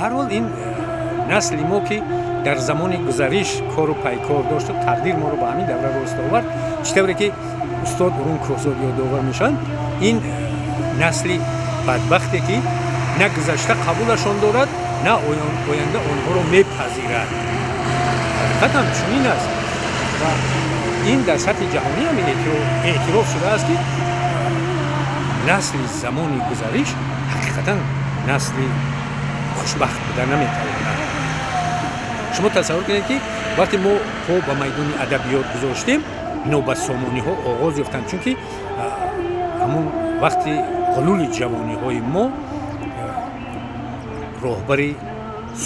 Ба ҳар ҳол, ин насли мо, ки дар замони гузариш кору пайкор дошту тақдир моро ба ҳамин давра рост овард, чӣ тавре ки устод Урун Кӯҳзод ёдовар мешаванд, ин насли бадбахте, ки на гузашта қабулашон дорад, на оянда онҳоро мепазирад. Ҳақиқатан чунин аст ва ин дар сатҳи ҷаҳонӣ ҳам эътироф шудааст, ки насли замони гузариш ҳақиқатан насли хушбахт буда наметавонад. Шумо тасаввур кунед, ки вақте мо по ба майдони адабиёт гузоштем, нобасомониҳо оғоз ёфтанд, чунки ҳамун вақти ғулули ҷавониҳои мо роҳбари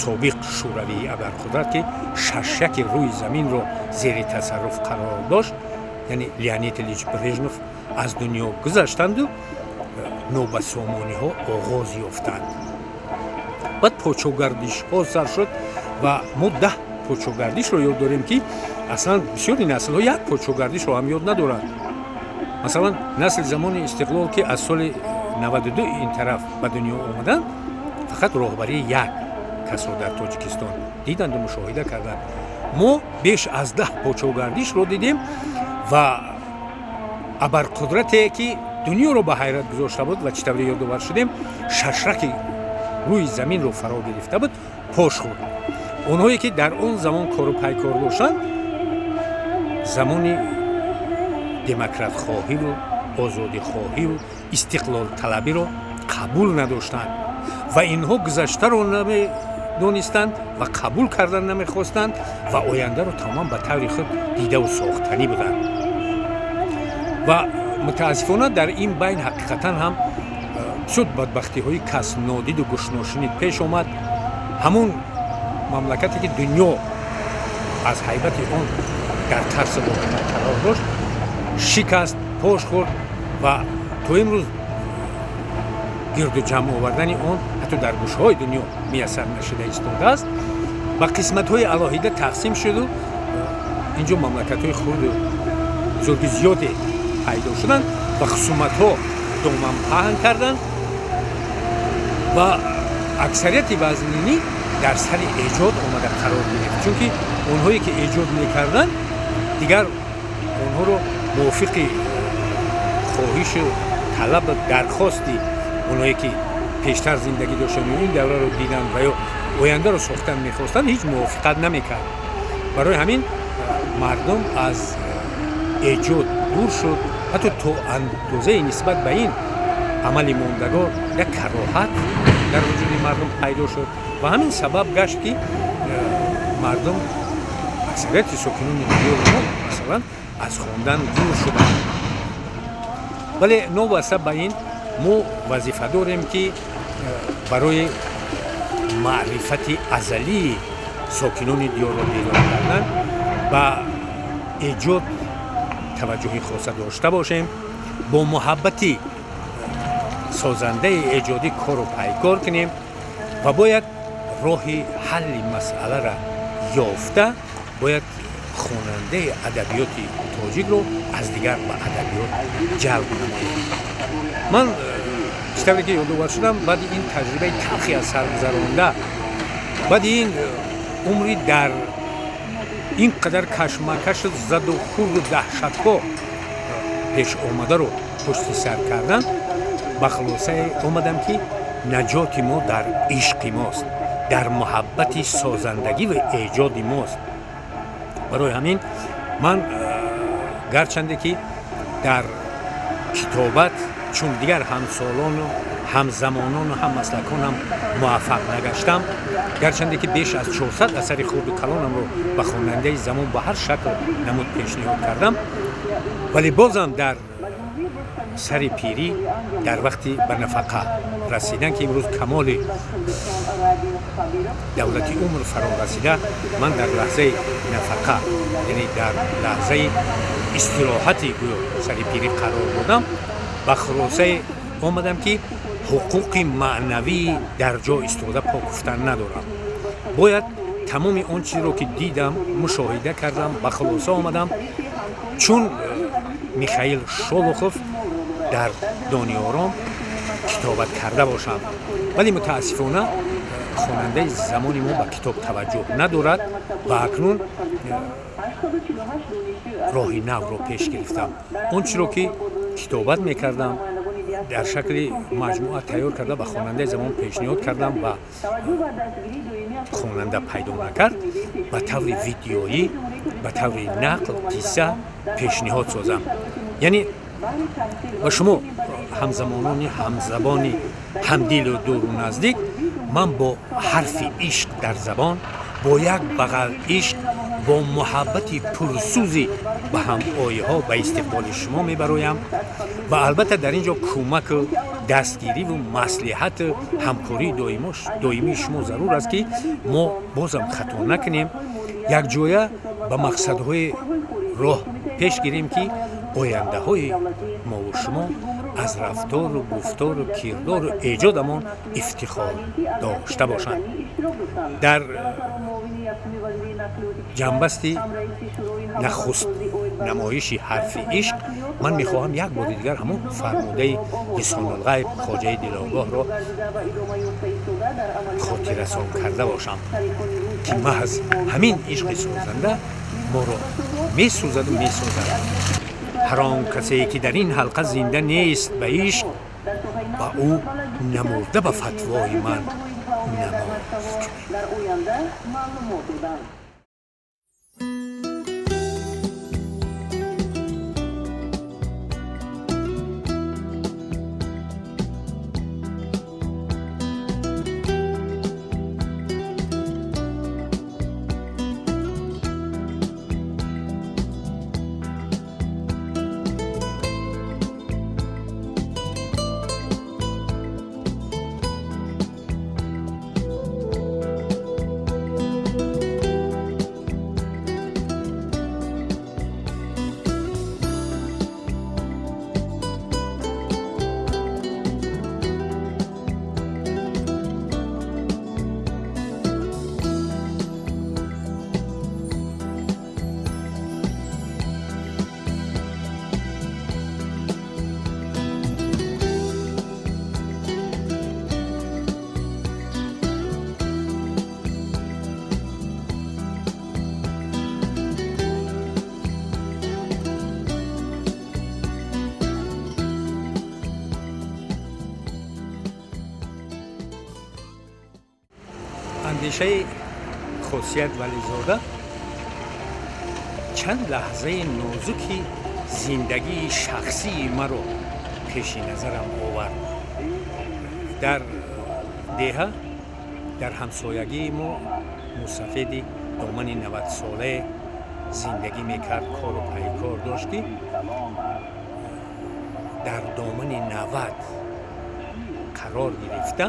собиқ Шӯравии абарқудрат, ки шашяки рӯи заминро зери тасарруф қарор дошт, яъне Леонид Ильич Брежнев, аз дунё гузаштанду нобасомониҳо оғоз ёфтанд. Баъд почогардишҳо сар шуд ва мо 10 почогардишро ёд дорем, ки аслан бисёри наслҳо як почогардишро ҳам ёд надоранд. Масалан, насли замони истиқлол, ки аз соли 92 ин тараф ба дунё омаданд, фақат роҳбарии як касро дар Тоҷикистон диданду мушоҳида карданд. Мо беш аз 10 почогардишро дидем ва абарқудрате, ки дунёро ба ҳайрат гузошта буд ва, чӣ тавре ёдовар шудем, шашраки рӯи заминро фаро гирифта буд, пош хӯрд. Онҳое, ки дар он замон кору пайкор доштанд, замони демократхоҳиву озодихоҳиву истиқлолталабиро қабул надоштанд ва инҳо гузаштаро намедонистанд ва қабул кардан намехостанд ва ояндаро тамоман ба таври худ дидаву сохтанӣ буданд. Ва мутаассифона, дар ин байн ҳақиқатан ҳам бисёр бадбахтиҳои кас нодиду гӯшношунид пеш омад. Ҳамун мамлакате, ки дунё аз ҳайбати он дар тарсу воҳима қарор дошт, шикаст, пош хӯрд ва то имрӯз гирду ҷамъ овардани он ҳатто дар гӯшаҳои дунё муяссар нашуда истодааст. Ба қисматҳои алоҳида тақсим шуду инҷо мамлакатҳои хурду бузурги зиёде пайдо шуданд ва хусуматҳо доман паҳн карданд ва аксарияти вазнинӣ дар сари эҷод омада қарор гирифт, чунки онҳое, ки эҷод мекарданд, дигар онҳоро мувофиқи хоҳишу талаб, дархости онҳое, ки пештар зиндагӣ доштанд ё ин давраро диданд ва ё ояндаро сохтан мехостанд, ҳеҷ мувофиқат намекард. Барои ҳамин мардум аз эҷод дур шуд, ҳатто то андозаи нисбат ба ин амали мондагор як кароҳат дар вуҷуди мардум пайдо шуд ва ҳамин сабаб гашт, ки мардум, аксарияти сокинони диёри мо, масалан, аз хондан дур шуданд. Вале новобаста ба ин, мо вазифа дорем, ки барои маърифати азалии сокинони диёрро бедор кардан ба эҷод таваҷҷӯҳи хоса дошта бошем, бо муҳаббати созандаи эҷодӣ кору пайкор кунем ва бояд роҳи ҳалли масъаларо ёфта, бояд хонандаи адабиёти тоҷикро аз дигар ба адабиёт ҷалб намоем. Ман, чӣ тавре ки ёдовар шудам, баъди ин таҷрибаи талхи аз сар гузаронда, баъди ин умри дар ин қадар кашмакашу заду хурду даҳшатҳо пеш омадаро пушти сар кардан, ба хулосае омадам, ки наҷоти мо дар ишқи мост, дар муҳаббати созандагӣ ва эҷоди мост. Барои ҳамин ман, гарчанде ки дар китобат чун дигар ҳамсолону ҳамзамонону ҳаммаслаконам муваффақ нагаштам, гарчанде ки беш аз 400 асари хурду калонамро ба хонандаи замон ба ҳар шакл намуд пешниҳод кардам, вале бозам дар сари пирӣ, дар вақти ба нафақа расидан, ки имрӯз камоли давлати умр фаро расида, ман дар лаҳзаи нафақа, яъне дар лаҳзаи истироҳати гӯё сари пирӣ қарор додам, ба хулосае омадам, ки ҳуқуқи маънавии дар ҷо истода по гуфтан надорам. Бояд тамоми он чизро, ки дидам, мушоҳида кардам, ба хулоса омадам, чун Михаил Шолохов дар Дониёром китобат карда бошам. Вале мутаассифона, Хонандаи замони мо ба китоб таваҷҷӯҳ надорад ва акнун роҳи навро пеш гирифтам. Он чиро ки китобат мекардам, дар шакли маҷмӯа тайёр карда ба хонандаи замон пешниҳод кардам ва хонанда пайдо накард, ба таври видеоӣ, ба таври нақл, қисса пешниҳод созам. Яъне ба шумо ҳамзамонони, ҳамзабони, ҳамдилу дуру наздик, ман бо ҳарфи ишқ дар забон, бо як бағал ишқ, бо муҳаббати пурсӯзӣ ба ҳамоиҳо ба истиқболи шумо мебароям ва албатта дар ин ҷо кӯмаку дастгириву маслиҳату ҳамкории доимии шумо зарур аст, ки мо бозам хато накунем, якҷоя ба мақсадҳои роҳ пеш гирем, ки ояндаҳои мову шумо аз рафтору гуфтору кирдору эҷодамон ифтихор дошта бошанд. Дар ҷанбасти нахуст намоиши ҳарфи ишқ ман мехоҳам як бори дигар ҳамон фармудаи лисонулғайб хоҷаи дилогоҳро хотиррасон карда бошам, ки маҳз ҳамин ишқи созанда моро месӯзаду месозад. Ҳар он касе ки дар ин ҳалқа зинда нест ба ишқ, ба ӯ намурда ба фатвои ман намоз кунед. Андешаи Хосият Вализода чанд лаҳзаи нозуки зиндагии шахсии маро пеши назарам овард. Дар деҳа, дар ҳамсоягии мо мусафеди домани 90-солае зиндагӣ мекард, кору пайкор дошт, ки дар домани 90 қарор гирифта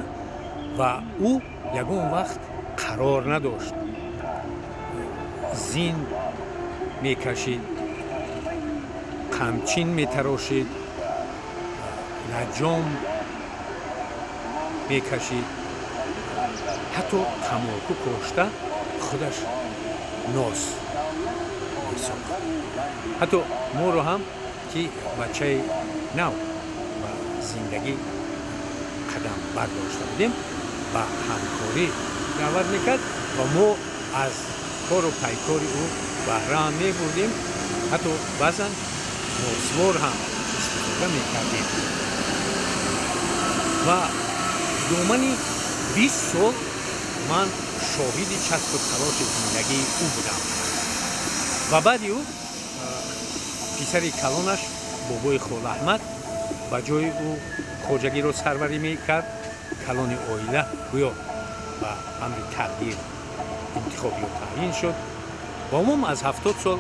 ва ӯ ягон вақт қарор надошт. Зин мекашид, қамчин метарошид, лаҷом мекашид, ҳатто тамоку кошта худаш нос месохт. Ҳатто моро ҳам, ки бачаи нав ба зиндагӣ қадам бардошта будем, ба ҳамкорӣ даъват мекард ва мо аз кору пайкори ӯ баҳраам мебурдем, ҳатто баъзан носвор ҳам истифода мекардем. Ва домани 20 сол ман шоҳиди часбу талоши зиндагии ӯ будам. Ва баъди ӯ писари калонаш бобои Холаҳмад ба ҷои ӯ хоҷагиро сарварӣ мекард. Калони оила гӯё ба амри тақдир интихоб ё таъйин шуд. Ба умум аз 70 сол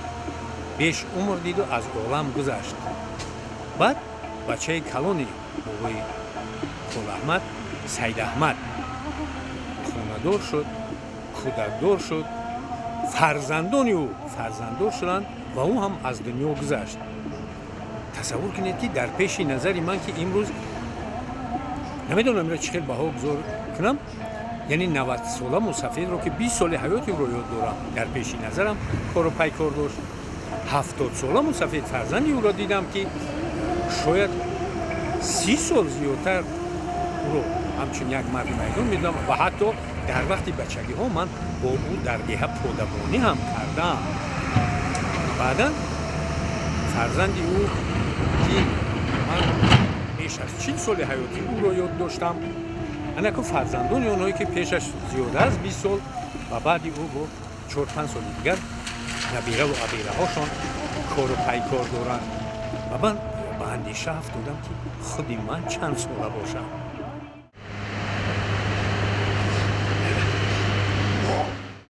беш умр диду аз олам гузашт. Баъд бачаи калони бобои Холаҳмад Сайдаҳмад хонадор шуд, кӯдакдор шуд, фарзандони ӯ фарзанддор шуданд ва ӯ ҳам аз дунё гузашт. Тасаввур кунед, ки дар пеши назари ман, ки имрӯз намедонам инро чӣ хел баҳо гузор кунам, яъне 90-сола мусафирро, ки 20 соли ҳаёти ӯро ёд дорам, дар пеши назарам кору пайкор дошт. 70-сола мусафир фарзанди ӯро дидам, ки шояд 30 сол зиёдтар ӯро ҳамчун як марди майдон медидам ва ҳатто Дар вақти бачагиҳо ман бо ӯ дар деҳа подабонӣ ҳам кардаам. Баъдан фарзанди ӯ, ки ман беш аз 40 соли ҳаёти ӯро ёд доштам, анаку фарзандони онҳое, ки пешаш зиёда аз 20 сол ва баъди ӯ бо 4-5 соли дигар набираву абираҳошон кору пайкор доранд. Ва ман ба андеша афтодам, ки худи ман чанд сола бошам.